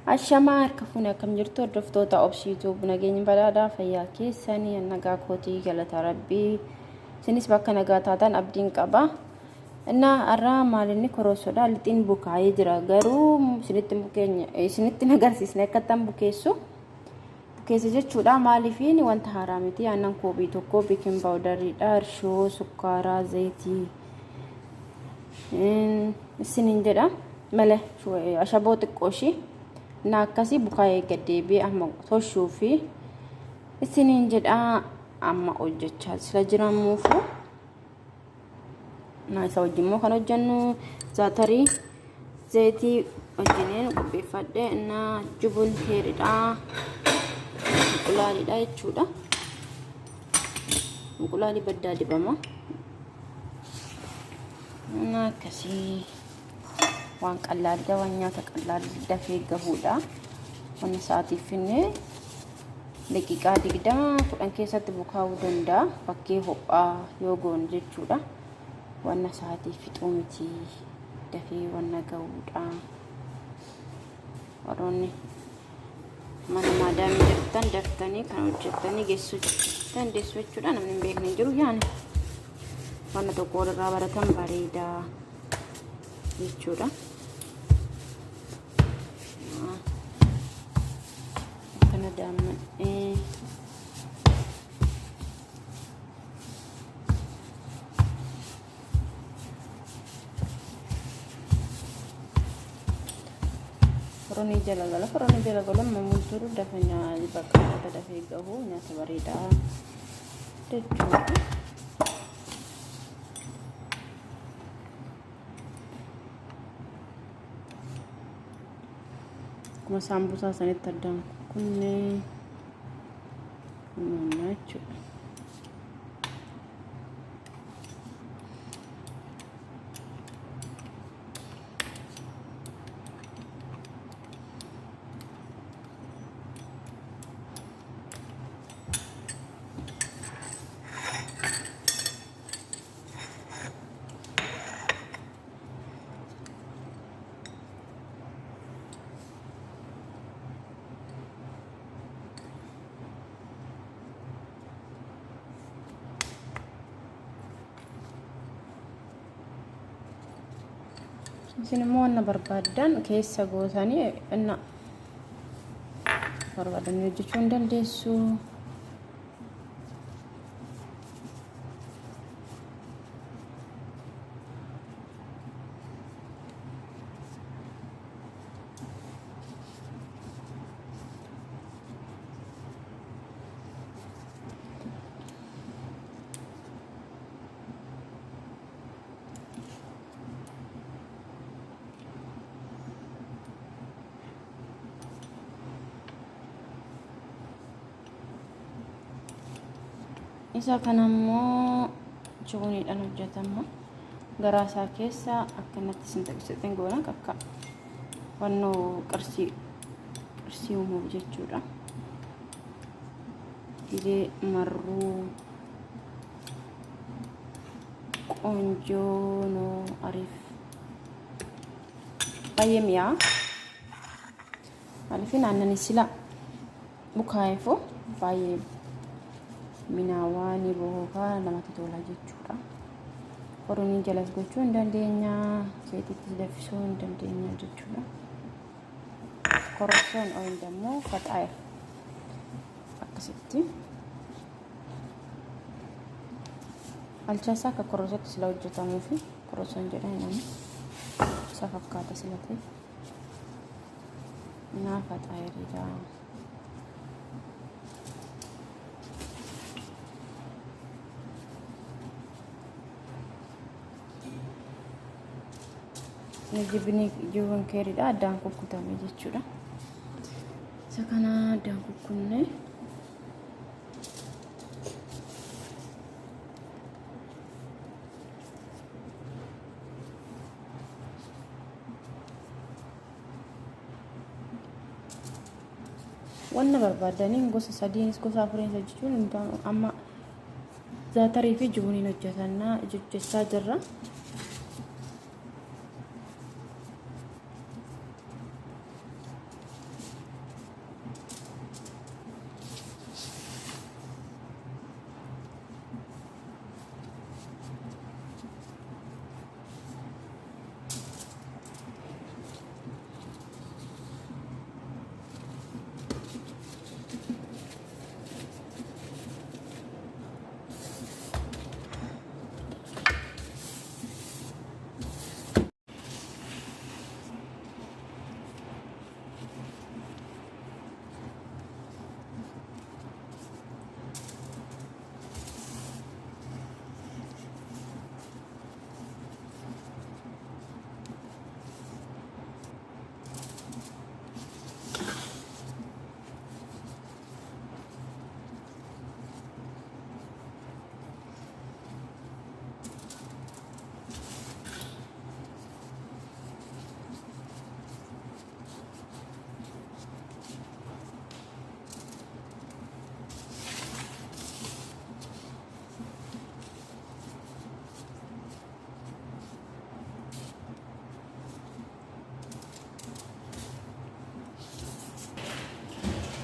Ashamaa harka fuune akkam jirtu hordoftoota obsiituu nageenyi badhaadhaa fayyaa keessanii nagaa kootii galata rabbii isinis bakka nagaa taatan abdiin qaba. Innaa har'aa maalinni korosodha lixiin bukaa'ee jira garuu isinitti bukeenya isinitti agarsiisne akka ittan bukeessu bukeessa jechuudha maaliifiin wanta haaraa miti aannan koobii tokko beekin paawudariidha irshoo sukkaaraa zayitii isiniin jedha male ashaboo xiqqoo ishii na akkasii bukaa'ee gad deebi'ee amma toshuu fi isiniin jedha amma hojjechaa sila jiramuufu na isa wajjin immoo kan hojjennu zaatarii zayitii wajjiniin qopheeffadhe na jubun keeridha inqulaaliidha jechuudha inqulaalii baddaa dibama na akkasii waan qallaalidha waan nyaata qallaalii dafee gahuudha wanni sa'aatiif finne daqiiqaa 20 10 keessatti bukaa'uu danda'a bakkee ho'aa yoo goone jechuudha wanna sa'aatii fixuu miti dafee wanna gahuudha warroonni mana maadaamii jirtan daftanii kan hojjettanii geessuu dandeessu jechuudha namni hin beekne hin jiru yaani wanna tokko walirraa baratan bareedaa jechuudha. Akkana daammadhee Foronii jala gala foronii jala gala mamulturu dafa nyaata bakka nyaata dafee gahu nyaata bareedaa jechuudha. Akkuma saambusaa sanitti addaan kunnee jechuudha. Isin immoo wanna barbaaddan keessa gootanii inna barbaaddan hojjechuu hin dandeessu. Isa kana immoo chuuniidhaan hojjetama. Garaa isaa keessa akkanatti isin taphisisan goona akka wannoo qarsii qarsii uumuuf jechuudha. Gizee marruu ቆንጆ ነው። አሪፍ baay'ee mi'aa. Maaliifin aannan sila bukaa'eefu baay'ee minaawaa ni bohokaa namatti tola jechuudha. Foronii jalas gochuu hin dandeenya, zayitiitti danfisuu hin dandeenya jechuudha. Korossoon oyin dammoo faxaayir akkasitti. Alchaa isaa akka korosootti sila hojjetamuu fi korosoon jedhan namni isa fakkaata sila ta'e. Naa faxaayiriidha. Jibni jibuun keeriidha addaan kukkutame jechuudha. Isa kana addaan kukkunne wanna barbaadaniin gosa sadiinis gosa afuriinis hojjechuun hin danda'amu. Amma zaatarii fi jibuniin hojjetannaa hojjechaa jirra.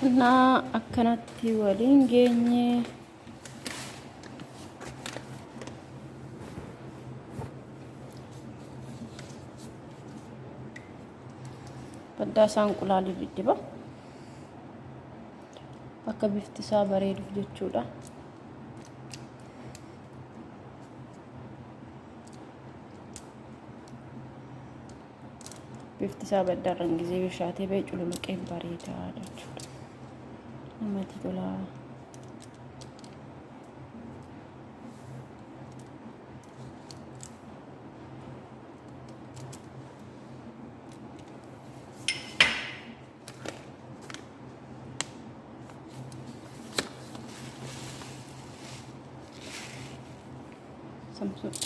Innaa akkanatti waliin geenye. Baddaa isaa inqulaalii diddiba. Akka bifti isaa bareeduuf jechuudha. Bifti isaa baddaarran gizee bishaatee ba'e cululuqee bareedaa jechuudha. Namatti tola.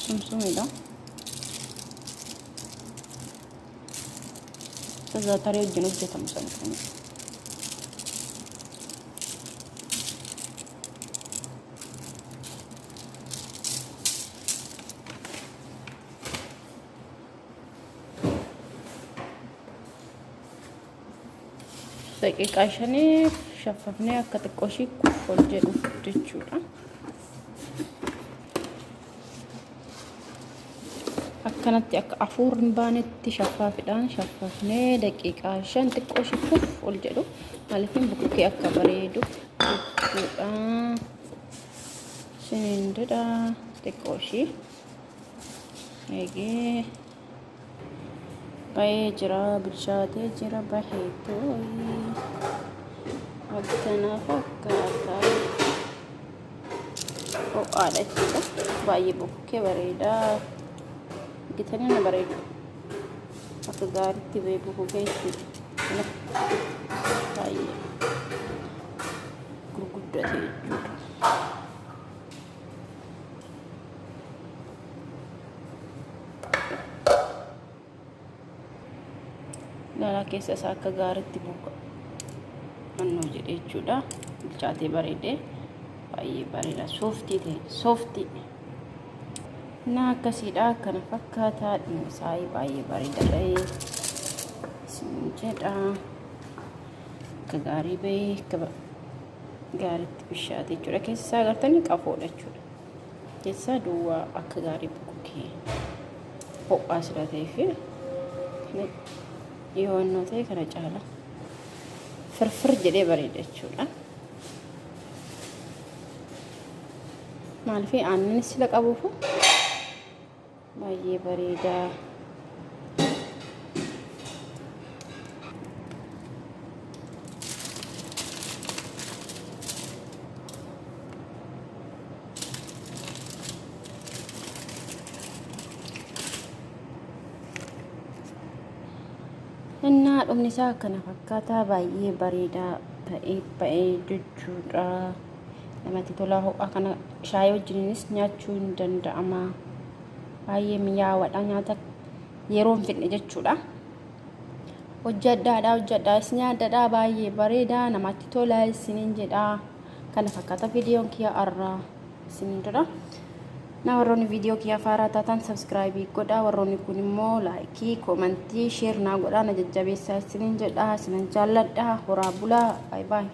Sumsumidha. Isa zaatarii wajjin hojjetamu sana kun. Daqiiqaa shaniif shaffafnee akka xiqqoo ishii kuuf ol jedhu jechuudha. Akkanatti akka afuur hin baanetti shaffaafidhaan shaffafnee daqiiqaa 5 xiqqoo ishii kuuf ol jedhu maaliifin bukkee akka bareedu jechuudha. Isiniin jedha xiqqoo ishii eegee. Bahee jira bilchaatee jira bahee tooyi akkana fakkaata ho'aadha jechuudha baay'ee bokkee bareedaa gitanii na bareedu akka gaariitti bahee bokkee jechuudha baay'ee gurguddate jechuudha. Laalaa keessa isaa akka gaariitti buuka mannoo jedhe jechuudha. Bilchaatee bareedee baay'ee bareeda. Sooftii ta'e sooftii. Na akkasiidha akkana fakkaataa dhimma isaa baay'ee bareeda ta'e isin jedha. Akka gaarii bahee akka gaariitti bishaate jechuudha. Keessa isaa agartanii qafoodha jechuudha. Keessaa duwwaa akka gaarii bukkee ho'aa sila ta'ee fi kana dhiyoonnoo ta'e kana caala firfir jedhee bareeda jechuudha. Maaliif aannanis sila qabuufu baay'ee bareeda. Innaa dhumni isaa akkana fakkaataa baay'ee bareedaa ta'ee ba'ee jechuudha. Namatti tolaa ho'aa kana shaayii wajjininis nyaachuu hin danda'ama. Baay'ee mi'aawaadha nyaata yeroo hin fidne jechuudha. Hojjadhaadha hojjadhaa isin nyaadhadha baay'ee bareedaa namatti tola isiniin jedha. Kana fakkaata viidiyoon kiyya har'aa isiniin jedha. Na warroonni viidiyoo kiyya faaraa taatan sabskraayibii godhaa warroonni kun immoo laayikii koomantii sheer naa godhaa na jajjabeessaa isiniin jedha isinan jaalladha horaa bulaa baay baay.